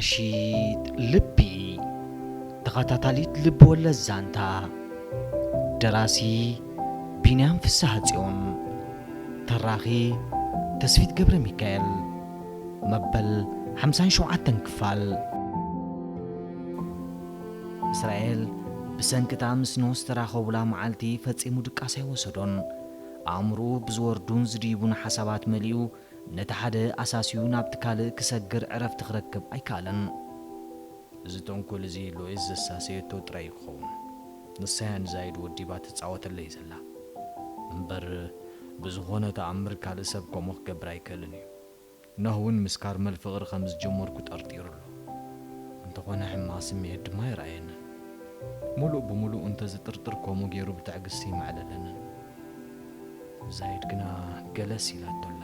ሺት ልቢ፣ ተኸታታሊት ልቢ ወለድ ዛንታ። ደራሲ ቢንያም ፍስሃጽዮን። ተራኺ ተስፊት ገብረ ሚካኤል። መበል ሓምሳን ሸውዓተን ክፋል። እስራኤል ብሰንክታ ምስ ኖህ ዝተራኸቡላ መዓልቲ ፈጺሙ ድቃስ ኣይወሰዶን። ኣእምሮኡ ብዝወርዱን ዝድይቡን ሓሳባት መሊኡ፣ ነቲ ሓደ ኣሳስዩ ናብቲ ካልእ ክሰግር ዕረፍቲ ክረክብ ኣይከኣለን። እዚ ተንኮል እዚ ሎይስ ዘሳሰየቶ ጥራይ እዩ ክኸውን። ንሳ'ያ ንዛይድ ወዲባ ትጻወተለይ ዘላ። እምበር ብዝኾነ ተኣምር ካልእ ሰብ ከምኡ ክገብር ኣይክእልን እዩ። ኖህ እውን ምስ ካርመል ፍቕሪ ከም ዝጀመርኩ ጠርጢሩ ኣሎ። እንተኾነ ሕማቕ ስምዒት ድማ ኣይረኣየንን። ምሉእ ብምሉእ እንተዝጥርጥር ከምኡ ገይሩ ብትዕግስቲ ኣይመዕለለንን። ዛይድ ግና ገለስ ኢላቶ ኣላ።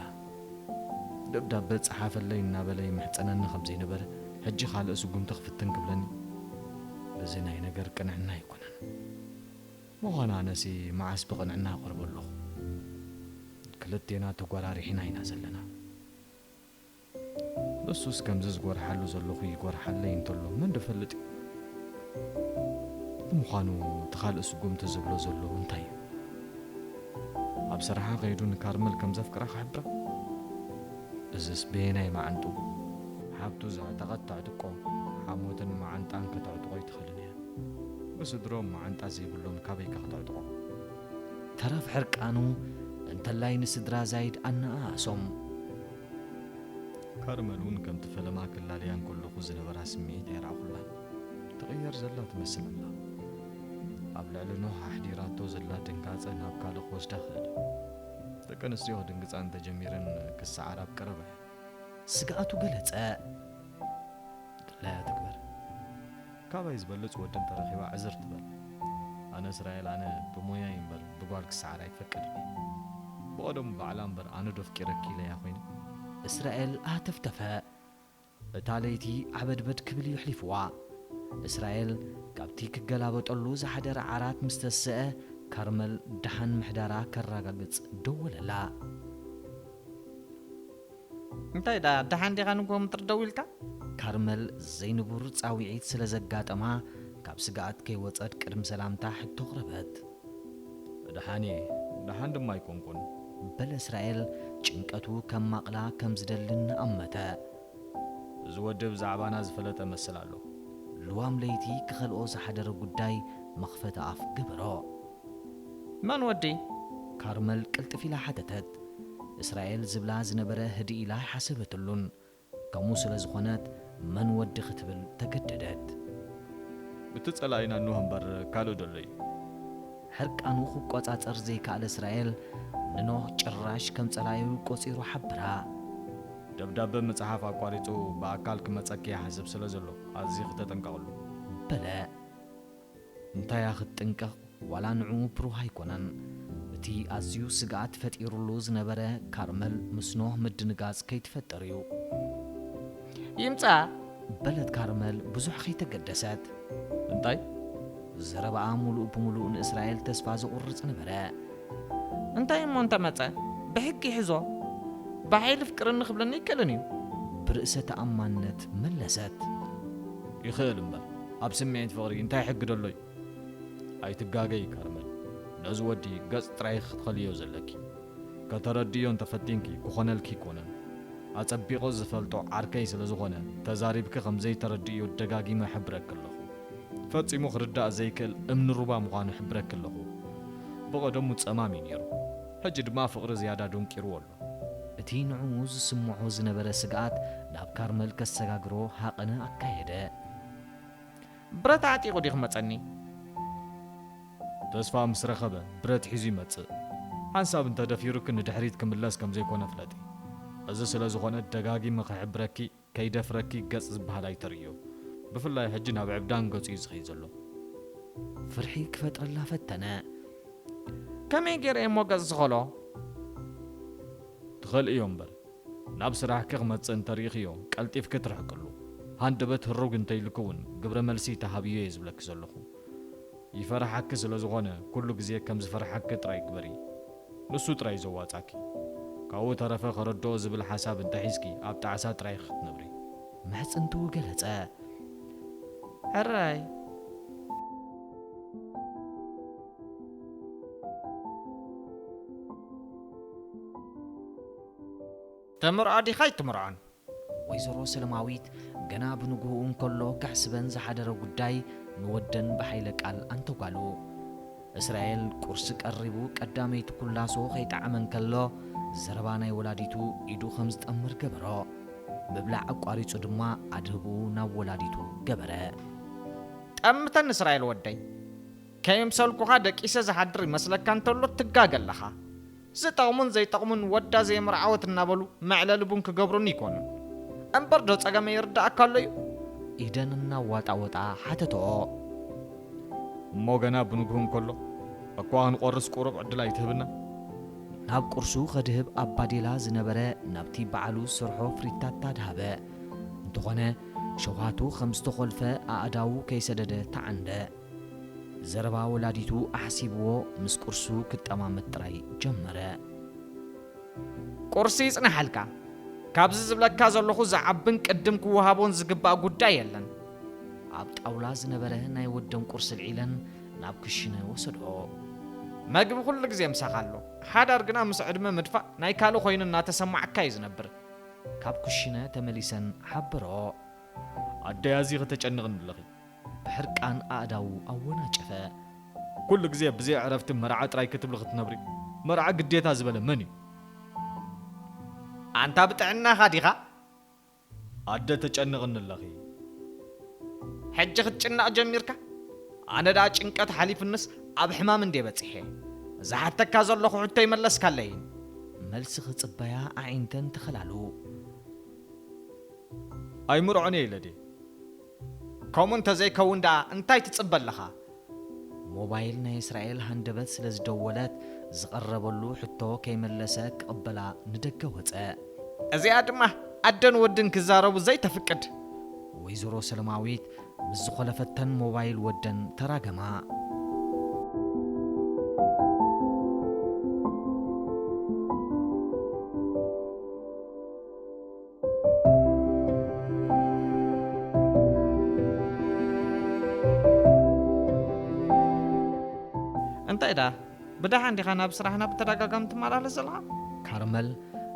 ደብዳበ ጸሓፈለይ እናበለ ይምሕጸነኒ ከም ዘይነበረ፣ ሕጂ ካልእ ስጉምቲ ክፍትን ክብለኒ፣ እዚ ናይ ነገር ቅንዕና ኣይኮነን። ምዃኑ ኣነሲ መዓስ ብቕንዕና ኣቕርቦ ኣለኹ? ክልቴና ተጓራሪሕና ኢና ዘለና። ንሱስ ከምዚ ዝጎርሓሉ ዘለኹ ይጎርሓለይ እንተሎ መን ዶ ፈልጥ እዩ? ንምዃኑ እቲ ካልእ ስጉምቲ ዝብሎ ዘሎ እንታይ እዩ? ኣብ ስራሓ ከይዱ ንካርመል ከም ዘፍቅራ ክሕብራ? እዝስ በየናይ መዓንጥኡ? ሓብቱ ዘዕጠቐት ተዕጥቆ፣ ሓሞትን መዓንጣን ከተዕጥቖ ኣይትኽእልን እያ። ብስድሮም መዓንጣ ዘይብሎም ካበይከ ከተዕጥቖ? ተረፍ ሕርቃኑ እንተላይ ንስድራ ዛይድ ኣነኣኣሶም። ካርመል እውን ከምቲ ፈለማ ክላለያ እንከለኹ ዝነበራ ስምዒት ኣይረኣኹላን። ትቕየር ዘላ ትመስል ኣላ። ኣብ ልዕሊ ኖህ ኣሕዲራቶ ዘላ ድንጋጸ ናብ ካልእ ክወስዳ ክእል። ደቂ ኣንስትዮ ክድንግጻ እንተጀሚረን ክሰዓራ ኣብ ቀረባ እያ። ስግኣቱ ገለጸ። ድላያ ትግበር። ካባይ ዝበልጽ ወዲ እንተረኺባ ዕዝር ትበል። ኣነ እስራኤል፣ ኣነ ብሞያይ እምበር ብጓል ክሰዓር ኣይፈቅድን እየ። ብቐደሙ ባዕላ እምበር ኣነ ዶ ኣፍቂረኪ ኢለያ ኮይነ? እስራኤል ኣህተፍተፈ። እታ ለይቲ ዓበድበድ ክብል እዩ ኣሕሊፍዋ። እስራኤል ካብቲ ክገላበጠሉ ዝሓደረ ዓራት ምስ ተስአ፣ ካርመል ደሓን ምሕዳራ ከረጋግጽ ደወለላ። እንታይ ደኣ፣ ደሓን ዲኻ ንጎ ምጥር ደው ኢልካ? ካርመል ዘይንቡር ጻውዒት ስለ ዘጋጠማ፣ ካብ ስግኣት ከይወጸት ቅድሚ ሰላምታ ሕቶ ኣቕረበት። ደሓን እየ፣ ደሓን ድማ ኣይኮንኩን። በለ እስራኤል ጭንቀቱ ከማቕላ ከም ዝደሊ እናኣመተ። እዚ ወዲ ብዛዕባና ዝፈለጠ መስል ኣሎ። ልዋም ለይቲ ክኸልኦ ዝሓደረ ጉዳይ መኽፈቲ ኣፍ ገበሮ። መን ወዲ? ካርመል ቅልጥፍ ኢላ ሓተተት። እስራኤል ዝብላ ዝነበረ ህድእ ኢላ ኣይሓሰበትሉን። ከምኡ ስለ ዝኾነት መን ወዲ ክትብል ተገደደት። እቲ ጸላኢና ኖህ እምበር ካልእ ደሎ እዩ። ሕርቃኑ ክቆጻጸር ዘይከኣለ እስራኤል ንኖህ ጭራሽ ከም ጸላኢኡ ቆጺሩ ሓበራ። ደብዳበ ምጽሓፍ ኣቋሪጹ ብኣካል ክመጸኪ ይሓስብ ስለ ዘሎ ኣዝዩ ክተጠንቀቕሉ። በለ። እንታይ እያ ክትጥንቀቕ? ዋላ ንዕኡ ብሩህ ኣይኮነን። እቲ ኣዝዩ ስግኣት ፈጢሩሉ ዝነበረ ካርመል ምስ ኖህ ምድንጋጽ ከይትፈጥር እዩ። ይምጻእ። በለት ካርመል ብዙሕ ከይተገደሰት። እንታይ? ዘረባኣ ምሉእ ብምሉእ ንእስራኤል ተስፋ ዘቑርጽ ነበረ። እንታይ እሞ እንተመጸ? ብሕጊ ይሕዞ። ብሓይሊ ፍቅርኒ ክብለኒ ኣይክእልን እዩ። ብርእሰ ተኣማንነት መለሰት። ይኽእል እምበር፣ ኣብ ስምዒት ፍቕሪ እንታይ ሕጊ ደሎ እዩ? ኣይትጋገዪ ካርመል፣ ነዚ ወዲ ገጽ ጥራይ ክትኸልዮ ዘለኪ። ከተረድእዮ እንተፈቲንኪ ክኾነልኪ ኣይኮነን። ኣጸቢቑ ዝፈልጦ ዓርከይ ስለ ዝኾነ ተዛሪብኪ ከም ዘይተረድእዮ ደጋጊመ እሕብረኪ ኣለኹ። ፈጺሙ ክርዳእ ዘይክእል እምኒ ሩባ ምዃኑ እሕብረኪ ኣለኹ። ብቐደሙ ጸማም እዩ ነይሩ። ሕጂ ድማ ፍቕሪ ዝያዳ ደንቂርዎ ኣሎ። እቲ ንዕኡ ዝስምዖ ዝነበረ ስግኣት ናብ ካርመል ከሰጋግሮ ሃቐነ ኣካየደ። ብረት ዓጢቑ ድዩ ክመጸኒ? ተስፋ ምስ ረኸበ ብረት ሒዙ ይመጽእ። ሓንሳብ እንተ ደፊሩኪ ንድሕሪት ክምለስ ከም ዘይኮነ ፍለጢ። እዚ ስለ ዝኾነ ደጋጊመ ክሕብረኪ፣ ከይደፍረኪ ገጽ ዝበሃል ኣይተርእዮ። ብፍላይ ሕጂ ናብ ዕብዳን ገጹ እዩ ዝኸይድ ዘሎ። ፍርሒ ክፈጥረላ ፈተነ። ከመይ ገይረ እየ እሞ ገጽ ዝኸሎ? ትኸልእዮ እምበር፣ ናብ ስራሕኪ ክመጽእ እንተሪእኽዮ፣ ቀልጢፍኪ ትርሕቅሉ። ሃንደበት ህሩግ እንተኢልኪ እውን፣ ግብረ መልሲ ተሃብዮ እየ ዝብለኪ ዘለኹ። ይፈርሓኪ ስለ ዝኾነ፣ ኩሉ ግዜ ከም ዝፈርሓኪ ጥራይ ግበሪ። ንሱ ጥራይ እዩ ዘዋጻኪ። ካብኡ ተረፈ ከረድኦ ዝብል ሓሳብ እንተሒዝኪ፣ ኣብ ጣዕሳ ጥራይ ኢኺ ክትነብሪ። ምሕጽንትኡ ገለጸ። ሕራይ። ተምርዖ ዲኻ ኣይትምርዖን? ወይዘሮ ሰለማዊት ገና ብንግሆኡ እንከሎ ክሕስበን ዝሓደረ ጉዳይ ንወደን ብሓይለ ቃል ኣንተጓሉ። እስራኤል ቁርሲ ቀሪቡ ቀዳመይቲ ኩላሶ ከይጠዓመ እንከሎ፣ ዘረባ ናይ ወላዲቱ ኢዱ ከም ዝጠምር ገበሮ። ምብላዕ ኣቋሪጹ ድማ ኣድህብኡ ናብ ወላዲቱ ገበረ። ጠምተን እስራኤል ወደይ፣ ከይምሰልኩኻ ደቂሰ ዝሓድር ይመስለካ እንተሎ ትጋገ ኣለኻ። ዝጠቕሙን ዘይጠቕሙን ወዳ ዘየምርዓወት እናበሉ መዕለሊ ቡን ክገብሩኒ ይኮኑን። እምበር ዶ ጸገመይ ይርድኣካ ኣሎ እዩ? ኢደን እናዋጣወጣ ሓተትኦ። እሞ ገና ብንግሁ እንከሎ፣ እኳ ክንቆርስ ቁሩብ ዕድል ኣይትህብና? ናብ ቁርሱ ከድህብ ኣብ ባዴላ ዝነበረ ናብቲ በዓሉ ዝሰርሖ ፍሪታታ ድሃበ። እንተኾነ፣ ሸውሃቱ ከም ዝተኾልፈ ኣእዳዉ ከይሰደደ ተዓንደ። ዘረባ ወላዲቱ ኣሕሲብዎ ምስ ቁርሱ ክጠማመት ጥራይ ጀመረ። ቁርሲ ይጽንሓልካ። ካብዚ ዝብለካ ዘለኹ ዝዓብን ቅድም ክወሃቦን ዝግባእ ጉዳይ የለን። ኣብ ጣውላ ዝነበረ ናይ ወደን ቁርሲ ኣልዒለን ናብ ክሽነ ወሰድኦ። መግቢ ኩሉ ግዜ ምሳኻ ኣሎ። ሓዳር ግና ምስ ዕድመ ምድፋእ ናይ ካልእ ኮይኑ እናተሰማዓካ እዩ ዝነብር። ካብ ክሽነ ተመሊሰን ሓበርኦ። ኣደይ ኣዚኺ ተጨንቕኒ ኣለኺ። ብሕርቃን ኣእዳዉ ኣወናጨፈ። ኩሉ ግዜ ብዘይ ዕረፍቲ መርዓ ጥራይ ክትብሊ ክትነብሪ፣ መርዓ ግዴታ ዝበለ መን እዩ? ኣንታ ብጥዕናኻ ዲኻ? ኣደ ተጨንቕኒ ኣለኺ። ሕጂ ክትጭነቕ ጀሚርካ? ኣነ ደኣ ጭንቀት ሓሊፉንስ ኣብ ሕማም እንድየ በጺሐ። ዝሓተካ ዘለኹ ሕቶ ይመለስካለይን። መልሲ ክጽበያ ኣዒንተን ተኸላሉ። ኣይምርዖን እየ ኢለ ድየ? ከምኡ እንተዘይከውን ደኣ እንታይ ትጽበ ኣለኻ? ሞባይል ናይ እስራኤል ሃንደበት ስለ ዝደወለት ዝቐረበሉ ሕቶ ከይመለሰ ክቕበላ ንደገ ወጸ። እዚኣ ድማ ኣደን ወድን ክዛረቡ ዘይተፍቅድ። ወይዘሮ ሰለማዊት ምስ ዝኾለፈተን ሞባይል ወደን ተራገማ። እንታይ ደኣ፣ ብደሓን ዲኻ ናብ ስራሕና ብተደጋጋሚ ትመላለስ ዘለኻ? ካርመል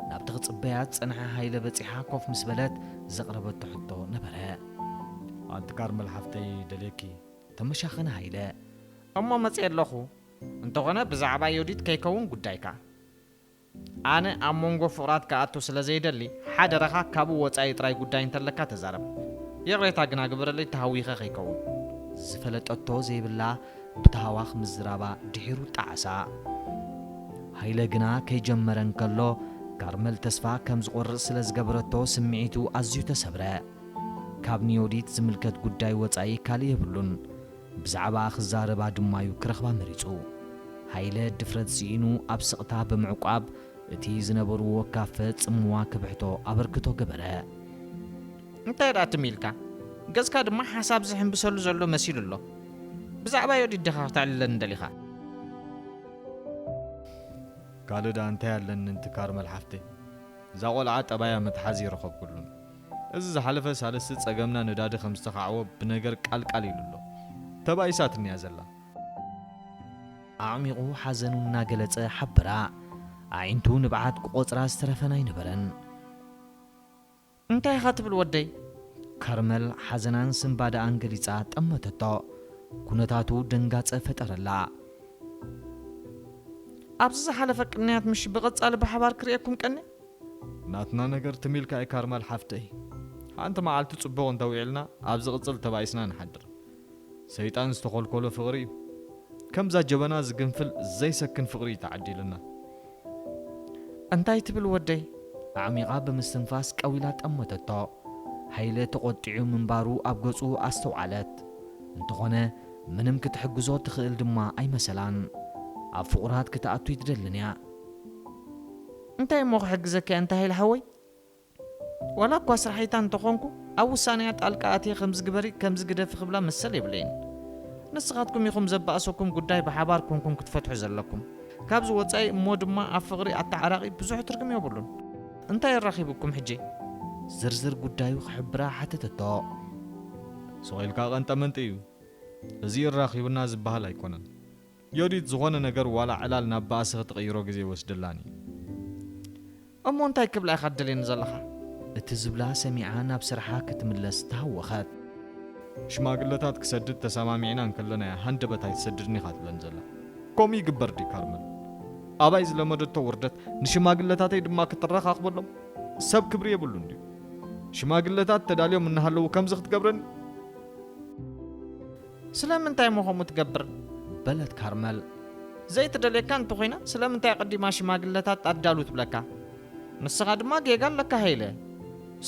ናብቲ ክጽበያ ዝጸንሐ ሃይለ በጺሓ ኮፍ ምስ በለት ዘቕረበቶ ሕቶ ነበረ። ኣንቲ ካርመል ሓፍተይ ደልየኪ። ተመሻኸነ ሃይለ። እሞ መጽየ ኣለኹ። እንተኾነ ብዛዕባ ዮዲት ከይከውን ጉዳይካ። ኣነ ኣብ መንጎ ፍቑራት ክኣቱ ስለ ዘይደሊ፣ ሓደራኻ ካብኡ ወጻኢ ጥራይ ጉዳይ እንተለካ ተዛረብ። ይቕሬታ ግና ግበረለይ ተሃዊኸ ከይከውን። ዝፈለጠቶ ዘይብላ ብታህዋኽ ምዝራባ ድሒሩ ጣዕሳ። ሃይለ ግና ከይጀመረ እንከሎ፣ ካርመል ተስፋ ከም ዝቖርጽ ስለ ዝገበረቶ ስምዒቱ ኣዝዩ ተሰብረ። ካብ ንዮዲት ዝምልከት ጉዳይ ወጻኢ ካልእ የብሉን። ብዛዕባኣ ክዛረባ ድማ'ዩ ክረኽባ መሪጹ። ሃይለ ድፍረት ስኢኑ ኣብ ስቕታ ብምዕቋብ እቲ ዝነበርዎ ካፈ ጽምዋ ክብሕቶ ኣበርክቶ ገበረ። እንታይ ደኣ ትም ኢልካ? ገጽካ ድማ ሓሳብ ዝሕንብሰሉ ዘሎ መሲሉ ኣሎ። ብዛዕባ ዮዲት ዲኻ ክተዕልለኒ ደሊኻ? ካልእ ደኣ እንታይ ኣለኒ እንቲ ካርመል ሓፍተይ? እዛ ቆልዓ ጠባያ መትሓዚ ይረኸብኩሉን። እዚ ዝሓለፈ ሳልስቲ ጸገምና ነዳዲ ከም ዝተኻዕወ ብነገር ቃል ቃል ኢሉ ኣሎ። ተባኢሳትኒ እያ ዘላ። ኣዕሚቑ ሓዘኑ እናገለጸ ሓበራ። ኣዒንቱ ንብዓት ክቖጽራ ዝተረፈን ኣይነበረን። እንታይ ኢኻ ትብል ወደይ? ካርመል ሓዘናን ስንባደኣን ገሊጻ ጠመተቶ። ኩነታቱ ደንጋጸ ፈጠረላ። ኣብዚ ዝሓለፈ ቅንያት ምሽ ብቐጻሊ ብሓባር ክርእየኩም ቀኒ? ናትና ነገር ትም ኢልካ እዩ ካርመል ሓፍተይ። ሓንቲ መዓልቲ ጽቡቕ እንተውዒልና ኣብ ዝቕጽል ተባኢስና ንሓድር። ሰይጣን ዝተኾልኮሎ ፍቕሪ እዩ። ከምዛ ጀበና ዝግንፍል ዘይሰክን ፍቕሪ እዩ ተዓዲሉና። እንታይ ትብል ወደይ? ኣዕሚቓ ብምስትንፋስ ቀዊላ ጠመተቶ። ሃይለ ተቖጢዑ ምንባሩ ኣብ ገጹ ኣስተውዓለት። እንተኾነ ምንም ክትሕግዞ ትኽእል ድማ ኣይመሰላን። ኣብ ፍቑራት ክትኣቱ ኣይትደልን እያ። እንታይ እሞ ክሕግዘካ እየ እንተ ሃይለ ሓወይ? ዋላ እኳ ስራሒታ እንተኾንኩ፣ ኣብ ውሳኔኣ ጣልቃ ኣትየ ከምዚ ግበሪ፣ ከምዚ ግደፊ ክብላ መሰል የብለይን። ንስኻትኩም ኢኹም ዘባእሰኩም ጉዳይ ብሓባር ኮንኩም ክትፈትሑ ዘለኩም። ካብዚ ወጻኢ እሞ ድማ ኣብ ፍቕሪ ኣተዓራቒ ብዙሕ ትርጉም የብሉን። እንታይ የራኺብኩም ሕጂ? ዝርዝር ጉዳዩ ክሕብራ ሓተተቶ። ስቕ ኢልካ ቀንጠመንጢ እዩ። እዚ እራኺቡና ዝበሃል ኣይኮነን። ዮዲት ዝኾነ ነገር ዋላ ዕላል ናብ ባእሲ ክትቕይሮ ግዜ ይወስደላን እዩ። እሞ እንታይ ክብላ ኢኻ ትደልየኒ ዘለኻ? እቲ ዝብላ ሰሚዓ ናብ ስርሓ ክትምለስ ተሃወኸት። ሽማግለታት ክሰድድ ተሰማሚዕና እንከለና እያ ሃንደበት ኣይትሰድድን ኢኻ ትብለኒ ዘላ። ከምኡ ይግበር ድዩ ካርመል? ኣባይ ዝለመደቶ ውርደት ንሽማግለታተይ ድማ ክትረኻኽበሎም ሰብ ክብሪ የብሉን ድዩ? ሽማግለታት ተዳልዮም እናሃለዉ ከምዚ ክትገብረኒ? ስለምንታይ እሞ ከምኡ ትገብር? በለት ካርመል። ዘይትደልየካ እንተኾይና ስለምንታይ ኣቐዲማ ሽማግለታት ኣዳሉ ትብለካ? ንስኻ ድማ ጌጋ ኣለካ ሃይለ።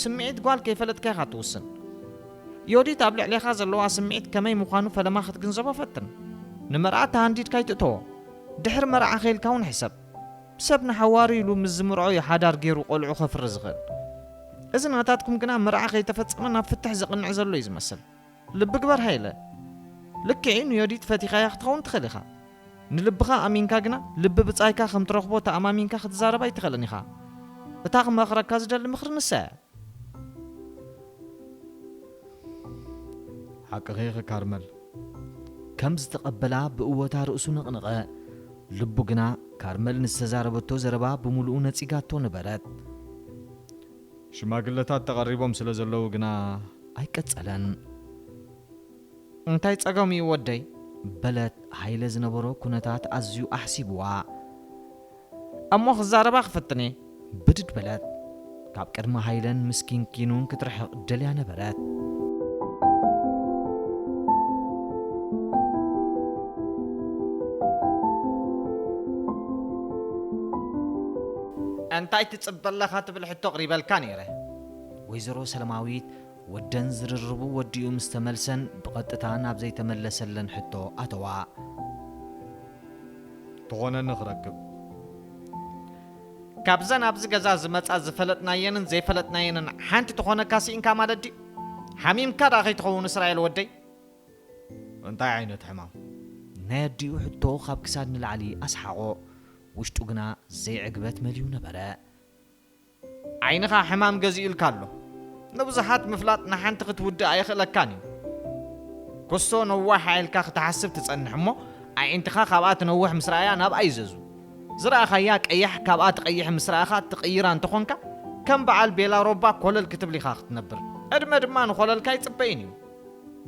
ስምዒት ጓል ከይፈለጥካ ኢኻ ትውስን። ዮዲት ኣብ ልዕሌኻ ዘለዋ ስምዒት ከመይ ምዃኑ ፈለማ ክትግንዘቦ ፈትን። ንመርዓ ተሃንዲድካ ኣይትእተዎ። ድሕሪ መርዓ ከይልካ እውን ሕሰብ። ሰብ ንሓዋሩ ኢሉ ምስ ዝምርዖ እዩ ሓዳር ገይሩ ቆልዑ ከፍሪ ዝኽእል። እዚ ናታትኩም ግና መርዓ ከይተፈጸመ ናብ ፍትሕ ዘቕንዕ ዘሎ እዩ ዝመስል። ልቢ ግበር ሃይለ። ልክዕ እዩ ንዮዲት ፈቲኻያ ክትኸውን ትኽእል ኢኻ። ንልብኻ ኣሚንካ ግና ልቢ ብጻይካ ከም ትረኽቦ ተኣማሚንካ ክትዛረብ ኣይትኽእልን ኢኻ። እታ ክመኽረካ ዝደሊ ምኽሪ ንሳ እያ። ሓቅኺ ኢኺ ካርመል። ከም ዝተቐበላ ብእወታ ርእሱ ነቕነቐ። ልቡ ግና ካርመል ንዝተዛረበቶ ዘረባ ብምሉኡ ነጺጋቶ ነበረት። ሽማግለታት ተቐሪቦም ስለ ዘለዉ ግና ኣይቀጸለን። እንታይ ጸገም እዩ ወደይ? በለት ሃይለ ዝነበሮ ኩነታት ኣዝዩ ኣሕሲብዋ። እሞ ክዛረባ ክፍትን እየ። ብድድ በለት። ካብ ቅድሚ ሃይለን ምስኪን ኪኑን ክትርሕቕ ደልያ ነበረት። እንታይ ትጽበ ኣለኻ ትብል ሕቶ ኣቕሪበልካ ነይረ። ወይዘሮ ሰለማዊት ወደን ዝርርቡ ወዲኡ ምስ ተመልሰን ብቐጥታ ናብ ዘይተመለሰለን ሕቶ ኣተዋ። ትኾነኒ ክረክብ። ካብዘን ኣብዚ ገዛ ዝመጻ ዝፈለጥናየንን ዘይፈለጥናየንን ሓንቲ ትኾነካ ስኢንካ ማለት ድዩ? ሓሚምካ ደኣ ከይትኸውን እስራኤል ወደይ? እንታይ ዓይነት ሕማም? ናይ ኣዲኡ ሕቶ ካብ ክሳድ ንላዕሊ ኣስሓቖ። ውሽጡ ግና ዘይዕግበት መሊኡ ነበረ። ዓይንኻ ሕማም ገዚኡልካ ኣሎ። ንብዙሓት ምፍላጥ ንሓንቲ ክትውድእ ኣየኽእለካን እዩ። ኩሶ ነዋሕ ኣኢልካ ክትሓስብ ትጸንሕ እሞ፣ ኣዒንትኻ ካብኣ ትነውሕ ምስ ረኣያ ናብኣ ይዘዙ። ዝረኣኻያ ቀያሕ ካብኣ ትቐይሕ ምስ ረኣኻ ትቕይራ እንተኾንካ፣ ከም በዓል ቤላ ሮባ ኮለል ክትብል ኢኻ ክትነብር። ዕድመ ድማ ንኾለልካ ኣይጽበይን እዩ።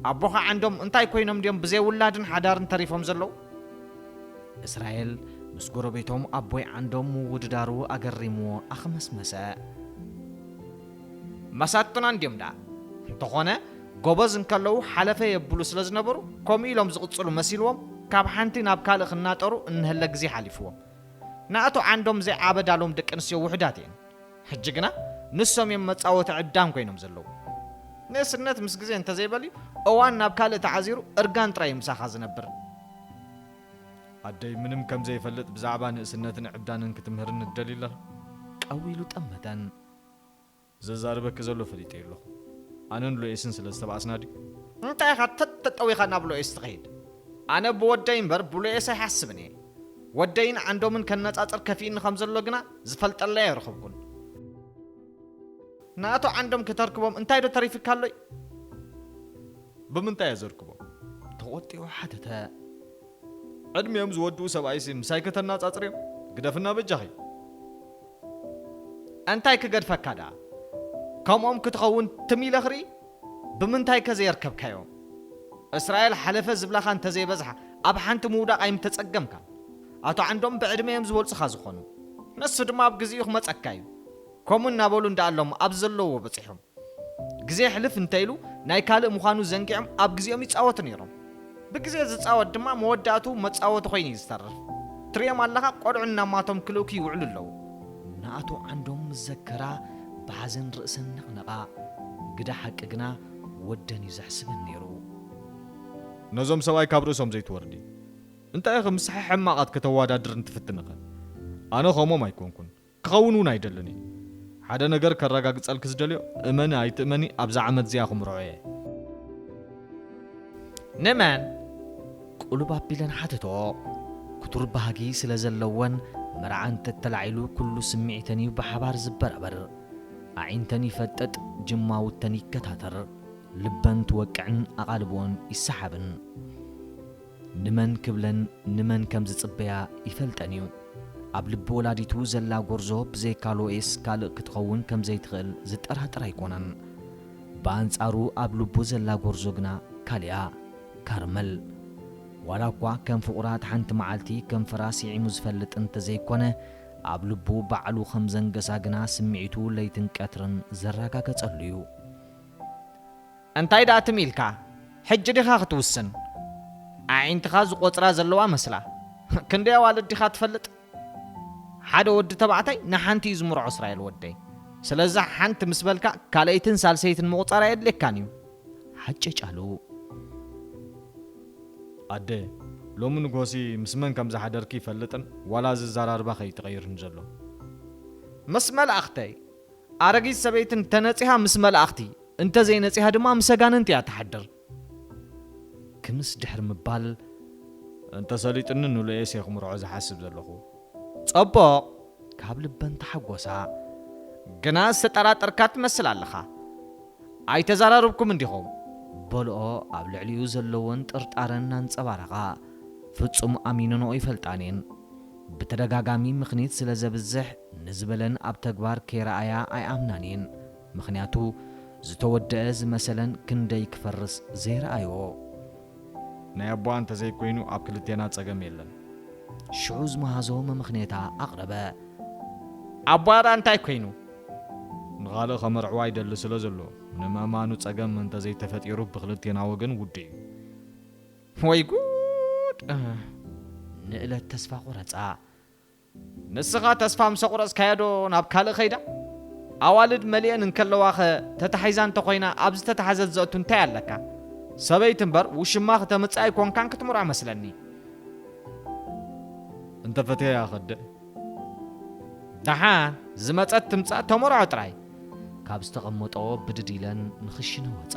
ኣቦኻ ዓንዶም እንታይ ኮይኖም ድዮም ብዘይ ውላድን ሓዳርን ተሪፎም ዘለዉ? እስራኤል ምስ ጎረቤቶም ኣቦይ ዓንዶም ምውድዳሩ ኣገሪምዎ ኣኽመስመሰ። መሳቱና እንድዮም ደኣ። እንተኾነ፣ ጎበዝ እንከለዉ ሓለፈ የብሉ ስለ ዝነበሩ፣ ከምኡ ኢሎም ዝቕጽሉ መሲልዎም፣ ካብ ሓንቲ ናብ ካልእ ክናጠሩ እንሀለ ግዜ ሓሊፍዎም። ንኣቶ ዓንዶም ዘይዓበዳሎም ደቂ ኣንስትዮ ውሑዳት እየን። ሕጂ ግና ንሶም እዮም መጻወቲ ዕብዳን ኮይኖም ዘለዉ። ንእስነት ምስ ግዜ እንተዘይበልዩ፣ እዋን ናብ ካልእ ተዓዚሩ እርጋን ጥራይ እዩ ምሳኻ ዝነብር። ኣደይ ምንም ከም ዘይፈልጥ ብዛዕባ ንእስነትን ዕብዳንን ክትምህርኒ ትደልዩ ኣለኺ? ቀው ኢሉ ጠመተን። ዘዛርበኪ ዘሎ ፈሊጠዮ ኣለኹ። ኣነን ሉኤስን ስለ ዝተባእስና ድዩ? እንታይ ኢኻ ተተጠዊኻ ናብ ሉኤስ ትኸይድ? ኣነ ብወደይ እምበር ብሉኤስ ኣይሓስብን እየ። ወደይን ዓንዶምን ከነጻጽር ከፊእኒ ከም ዘሎ ግና ዝፈልጠለይ ኣይረኸብኩን። ንኣቶ ዓንዶም ክተርክቦም እንታይ ዶ ተሪፍካ ኣሎ'ዩ? ብምንታይ እየ ዘርክቦም? ተቖጢዑ ሓተተ። ዕድሚኦም ዝወድኡ ሰብኣይሲ ምሳይ ከተናጻጽርዮም? ግደፍና በጃኺ። እንታይ ክገድፈካ ደኣ? ከምኦም ክትኸውን ትም ኢለ ክርኢ? ብምንታይከ ዘየርከብካዮም? እስራኤል ሓለፈ ዝብላኻ እንተዘይበዝሓ፣ ኣብ ሓንቲ ምውዳቕ ኣይምተጸገምካን። ኣቶ ዓንዶም ብዕድመዮም ዝበልጹኻ ዝኾኑ። ንሱ ድማ ኣብ ግዜኡ ክመጸካ እዩ። ከምኡ እናበሉ እንዳኣለሙ ኣብ ዘለውዎ በጺሖም። ግዜ ሕልፍ እንተ ኢሉ ናይ ካልእ ምዃኑ ዘንጊዖም ኣብ ግዜኦም ይጻወቱ ነይሮም። ብግዜ ዝጻወት ድማ መወዳእቱ መጻወቲ ኮይኑ እዩ ዝተርፍ። ትሪኦም ኣለኻ፣ ቆልዑ እናማቶም ክልእኩ ይውዕሉ ኣለዉ። ንኣቶ ዓንዶም ምስ ዘከራ ብሓዘን ርእሰን ነቕነቓ። ግደ ሓቂ ግና ወደን እዩ ዘሕስበን ነይሩ። ነዞም ሰብኣይ ካብ ርእሶም ዘይትወርዲ። እንታይ ኢኺ ምስ ሕማቓት ከተወዳድርኒ ትፍትንኸ? ኣነ ከምኦም ኣይኮንኩን። ክኸውን እውን ኣይደልን እየ። ሓደ ነገር ከረጋግጸልኪ ዝደልዮ፣ እመኒ ኣይትእመኒ ኣብዛ ዓመት እዚኣ ክምርዖ እየ። ንመን? ቁልብ ኣቢለን ሓተትኦ። ክቱር ባህጊ ስለ ዘለወን መርዓ እንተተላዒሉ ኩሉ ስምዒተን እዩ ብሓባር ዝበራበር። ኣዒንተን ይፈጥጥ፣ ጅማውተን ይከታተር፣ ልበን ትወቅዕን ኣቓልቦን ይሰሓብን። ንመን ክብለን ንመን ከም ዝጽበያ ይፈልጠን እዩ። ኣብ ልቢ ወላዲቱ ዘላ ጎርዞ ብዘይካ ሎኤስ ካልእ ክትኸውን ከም ዘይትኽእል ዝጠራጠር ኣይኮነን። ብኣንጻሩ ኣብ ልቡ ዘላ ጎርዞ ግና ካሊኣ፣ ካርመል። ዋላ እኳ ከም ፍቑራት ሓንቲ መዓልቲ ከንፈራ ስዒሙ ዝፈልጥ እንተዘይኮነ፣ ኣብ ልቡ ባዕሉ ከም ዘንገሳ ግና ስምዒቱ ለይትን ቀትርን ዘረጋገጸሉ እዩ። እንታይ ደኣ ትም ኢልካ? ሕጂ ዲኻ ክትውስን? ኣዒንትኻ ዝቖጽራ ዘለዋ መስላ። ክንደይ ኣዋልድ ዲኻ ትፈልጥ? ሓደ ወዲ ተባዕታይ ንሓንቲ እዩ ዝምርዖ እስራኤል ወደይ። ስለዛ ሓንቲ ምስ በልካ ካልኣይትን ሳልሰይትን ምቑጻር ኣየድልየካን እዩ። ሓጨጫሉ። ኣደ፣ ሎሚ ንጎሲ ምስ መን ከም ዝሓደርኪ ይፈልጥን ዋላ ዝዘራርባ ከይትቐይርን ዘሎ። ምስ መላእኽተይ። ኣረጊት ሰበይትን ተነጺሃ ምስ መላእኽቲ፣ እንተ ዘይነጺሃ ድማ ምስ ኣጋንንቲ እያ ትሓድር። ክምስ ድሕሪ ምባል፣ እንተ ሰሊጥኒ ንሉኤስ እየ ክምርዖ ዝሓስብ ዘለኹ። ጸቡቕ፣ ካብ ልበን ተሓጎሳ። ግና ዝተጠራጠርካ ትመስል ኣለኻ። ኣይተዘራረብኩም እንዲኹም? በልኦ ኣብ ልዕሊኡ ዘለወን ጥርጣረ እናንጸባረቓ። ፍጹም ኣሚነንኦ ይፈልጣን እየን። ብተደጋጋሚ ምኽኒት ስለ ዘብዝሕ ንዝበለን ኣብ ተግባር ከይረኣያ ኣይኣምናን እየን። ምኽንያቱ ዝተወደአ ዝመሰለን ክንደይ ክፈርስ ዘይረኣይዎ። ናይ ኣቦኣ እንተዘይኮይኑ ኣብ ክልቴና ጸገም የለን። ሽዑ ዝመሃዞ መመኽኔታ ኣቕረበ። ኣቦኣ ደኣ እንታይ ኮይኑ? ንኻልእ ከመርዕዋ ይደሊ ስለ ዘሎ ንምእማኑ ጸገም እንተዘይተፈጢሩ ብክልቴና ወገን ውዱእ እዩ። ወይ ጉድ! ንእለት ተስፋ ቆረጻ። ንስኻ ተስፋ ምስ ኣቑረጽካዮ ዶ ናብ ካልእ ከይዳ? ኣዋልድ መሊአን እንከለዋኸ ተታሒዛ እንተኾይና ኣብ ዝተታሕዘት ዘእቱ እንታይ ኣለካ? ሰበይቲ እምበር ውሽማ ክተምጽእ ኣይኮንካን ክትምርዖ መስለኒ። እንተፈትየያ ከደ? ደሓን ዝመጸት ትምጻእ ተመርዖ ጥራይ። ካብ ዝተቐመጠኦ ብድድ ኢለን ንኽሽነ ወጻ።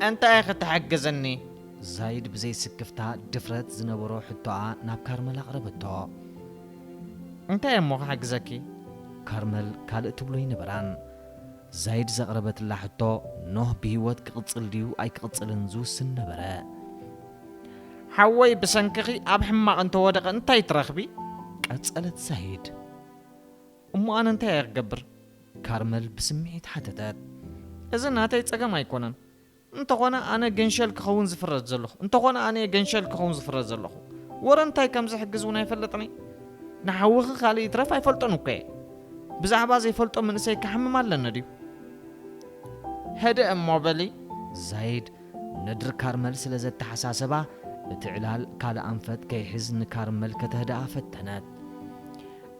እንታይ ክትሕግዝኒ? ዛይድ ብዘይ ስክፍታ ድፍረት ዝነበሮ ሕቶኣ ናብ ካርመል ኣቕረበቶ። እንታይ እሞ ክሕግዘኪ? ካርመል ካልእ ትብሎ ኣይነበራን። ዛይድ ዘቕረበትላ ሕቶ ኖህ ብህይወት ክቕጽል ድዩ ኣይክቕጽልን ዝውስን ነበረ። ሓወይ ብሰንክኺ ኣብ ሕማቕ እንተወደቐ እንታይ ትረኽቢ? ቀጸለት ዛይድ። እሞ ኣነ እንታይ እየ ክገብር? ካርመል ብስምዒት ሓተተት። እዚ ናተይ ጸገም ኣይኮነን። እንተኾነ ኣነ ገንሸል ክኸውን ዝፍረድ ዘለኹ። እንተኾነ ኣነ እየ ገንሸል ክኸውን ዝፍረድ ዘለኹ። ወረ እንታይ ከም ዝሕግዝ እውን ኣይፈልጥን እየ። ንሓውኺ ካልእ ይትረፍ ኣይፈልጦን እኮ እየ። ብዛዕባ ዘይፈልጦ መንእሰይ ክሓምም ኣለኒ ድዩ? ህድእ እሞ በሊ። ዛይድ ነድሪ ካርመል ስለ ዘተሓሳሰባ፣ እቲ ዕላል ካልእ ኣንፈት ከይሕዝ ንካርመል ከተህድኣ ፈተነት።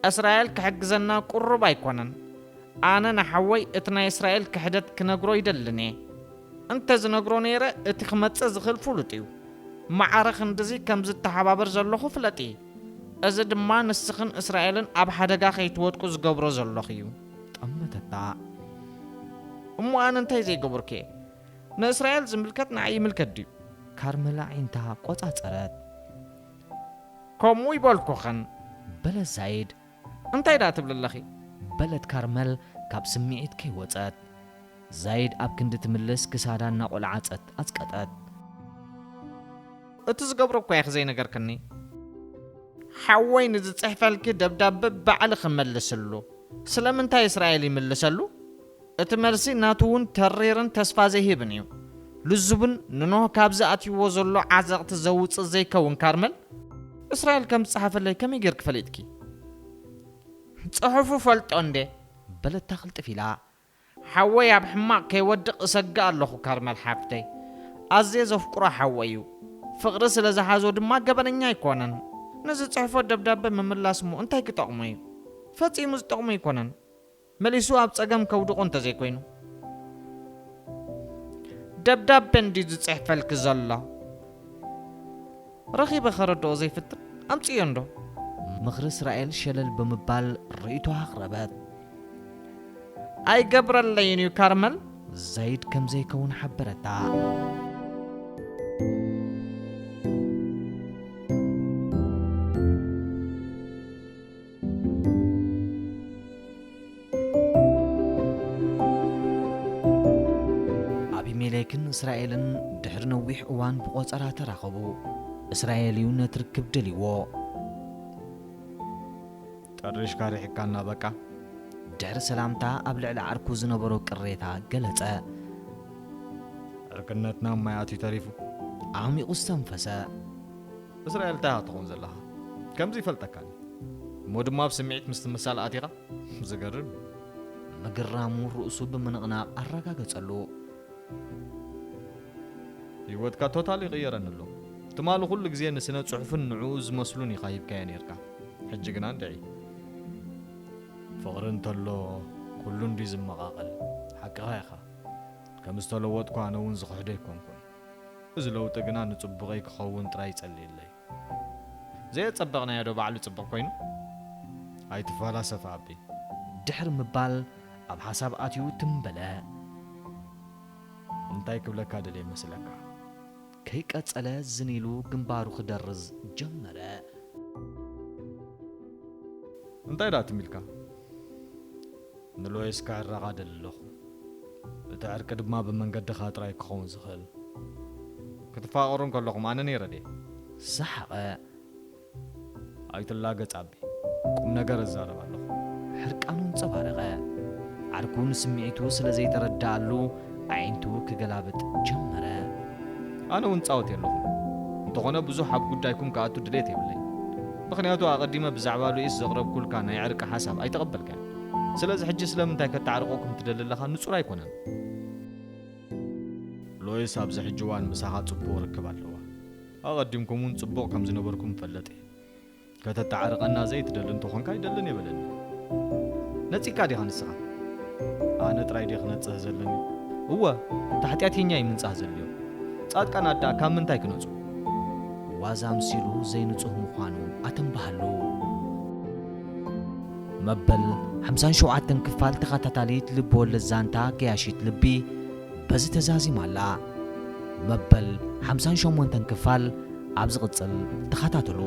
እስራኤል ክሕግዘና ቁሩብ ኣይኮነን። ኣነ ንሓወይ እቲ ናይ እስራኤል ክሕደት ክነግሮ ይደልን እየ። እንተ ዝነግሮ ነይረ፣ እቲ ክመጽእ ዝኽእል ፍሉጥ እዩ። ማዕረ ክንድዚ ከም ዝተሓባበር ዘለኹ ፍለጢ። እዚ ድማ ንስኽን እስራኤልን ኣብ ሓደጋ ከይትወድቁ ዝገብሮ ዘለኹ እዩ። ጠመተታ። እሞ ኣነ እንታይ ዘይገበርኩ እየ? ንእስራኤል ዝምልከት ንዓይ ይምልከት ድዩ? ካርመላ ዒንታ ቆጻጸረት። ከምኡ ይበልኩኽን። በለት ዛይድ። እንታይ ደኣ ትብሊ ኣለኺ? በለት ካርመል ካብ ስምዒት ከይወጸት። ዛይድ ኣብ ክንዲ ትምልስ ክሳዳ እናቖልዓጸት ኣጽቀጠት። እቲ ዝገብሮ እኳ ኢኺ ዘይነገርክኒ። ሓወይ ንዝጽሕፈልኪ ደብዳበ ባዕሊ ክመልስሉ። ስለምንታይ እስራኤል ይምልሰሉ? እቲ መልሲ ናቱ እውን ተሪርን ተስፋ ዘይህብን እዩ። ልዙብን ንኖህ ካብዚ ኣትይዎ ዘሎ ዓዘቕቲ ዘውጽእ ዘይከውን ካርመል፣ እስራኤል ከም ዝጸሓፈለይ ከመይ ጌርኪ ፈሊጥኪ? ጽሑፉ ፈልጦ እንዴ? በለታ ክልጥፍ ኢላ። ሓወይ ኣብ ሕማቕ ከይወድቕ እሰግእ ኣለኹ ካርመል ሓፍተይ። ኣዝየ ዘፍቅሮ ሓወይ እዩ። ፍቕሪ ስለ ዝሓዞ ድማ ገበነኛ ኣይኮነን። ንዝጽሕፎ ደብዳበ ምምላስ እሞ እንታይ ክጠቕሞ እዩ? ፈጺሙ ዝጠቕሞ ኣይኮነን። መሊሱ ኣብ ጸገም ከውድቖ እንተዘይኮይኑ። ደብዳበ እንድዩ ዝጽሕፈልኪ ዘሎ። ረኺበ ከረድኦ ዘይፍትን ኣምጽዮ እንዶ። ምኽሪ እስራኤል ሸለል ብምባል ርእይቶ ኣቕረበት። ኣይገብረለይን እዩ ካርመል። ዛይድ ከም ዘይከውን ሓበረታ። ኣሜሪክን እስራኤልን ድሕሪ ነዊሕ እዋን ብቖጸራ ተራኸቡ። እስራኤል እዩ ነቲ ርክብ ደልይዎ። ጠሪሽካ ርሒቅካና በቃ። ድሕሪ ሰላምታ ኣብ ልዕሊ ዓርኩ ዝነበሮ ቅሬታ ገለጸ። ዕርክነትና ማይ ኣትዩ ተሪፉ። ዓሚቑ ዝተንፈሰ። እስራኤል እንታይ ኢኻ ትኸውን ዘለኻ? ከምዚ ይፈልጠካን እዩ። እሞ ድማ ኣብ ስምዒት ምስ ትምሳል ኣቲኻ? ዝገርም እዩ። ምግራሙ ርእሱ ብምንቕናቕ ኣረጋገጸሉ። ህይወትካ ቶታል ይቕየረኒ ኣሎ። ትማሊ ኩሉ ግዜ ንስነ ጽሑፍን ንዕኡ ዝመስሉን ኢኻ ሂብካዮ ኔርካ። ሕጂ ግና እንድዒ። ፍቕሪ እንተሎ ኩሉ እንድዩ ዝመቓቐል። ሓቅኻ ኢኻ። ከም ዝተለወጥኩ ኣነ እውን ዝኽሕዶ ኣይኮንኩን። እዚ ለውጢ ግና ንጽቡቐይ ክኸውን ጥራይ ይጸልየለይ። ዘየጸበቕናዮ ዶ ባዕሉ ጽቡቕ ኮይኑ? ኣይትፈላሰፍ ኣቢ። ድሕሪ ምባል ኣብ ሓሳብ ኣትዩ ትም በለ። እንታይ ክብለካ ደልየ መስለካ? ከይቀጸለ ዝን ኢሉ ግንባሩ ክደርዝ ጀመረ። እንታይ ደኣ ትም ኢልካ? ንሎይስ ክዕረቓ ደሊ ኣለኹ። እቲ ዕርቂ ድማ ብመንገድኻ ጥራይ ክኸውን ዝኽእል። ክትፋቐሩ እንከለኹም ኣነ ነይረ ድየ? ሰሓቐ። ኣይትላገጽ ኣቢ። ቁም ነገር እዛረብ ኣለኹ። ሕርቃኑ ኣንጸባረቐ። ዓርኩ ንስምዒቱ ስለ ዘይተረድኣሉ ኣዒንቱ ክገላብጥ ጀመረ። ኣነ እውን ጻወት የለኹም። እንተኾነ ብዙሕ ኣብ ጉዳይኩም ክኣቱ ድሌት የብለይ። ምኽንያቱ ኣቐዲመ ብዛዕባ ሉኢስ ዘቕረብኩልካ ናይ ዕርቂ ሓሳብ ኣይተቐበልካን። ስለዚ ሕጂ ስለምንታይ ከተዓርቐኩም ትደሊ ኣለኻ ንጹር ኣይኮነን። ሎይስ ኣብዚ ሕጂ እዋን ምሳኻ ጽቡቕ ርክብ ኣለዋ። ኣቐዲምኩም እውን ጽቡቕ ከም ዝነበርኩም እፈልጥ እየ። ከተተዓርቐና ዘይትደሊ እንተኾንካ ኣይደልን የበለኒ። ነጺግካ ዲኻ ንስኻ? ኣነ ጥራይ ድየ ክነጽህ ዘለኒ? እወ፣ እቲ ሓጢኣተኛ እዩ ምንጻህ ዘድልዮ። ጻድቃን ኣዳ ካብ ምንታይ ክነጹ? ዋዛ ኣምሲሉ ዘይንጹህ ምዃኑ ኣተንባሃሉ። መበል ሓምሳን ሸውዓተን ክፋል ተኸታታሊት ልቢ ወለድ ዛንታ ገያሺት ልቢ በዚ ተዛዚማ ኣላ። መበል ሓምሳን ሸሞንተን ክፋል ኣብ ዝቕጽል ተኸታተሉ።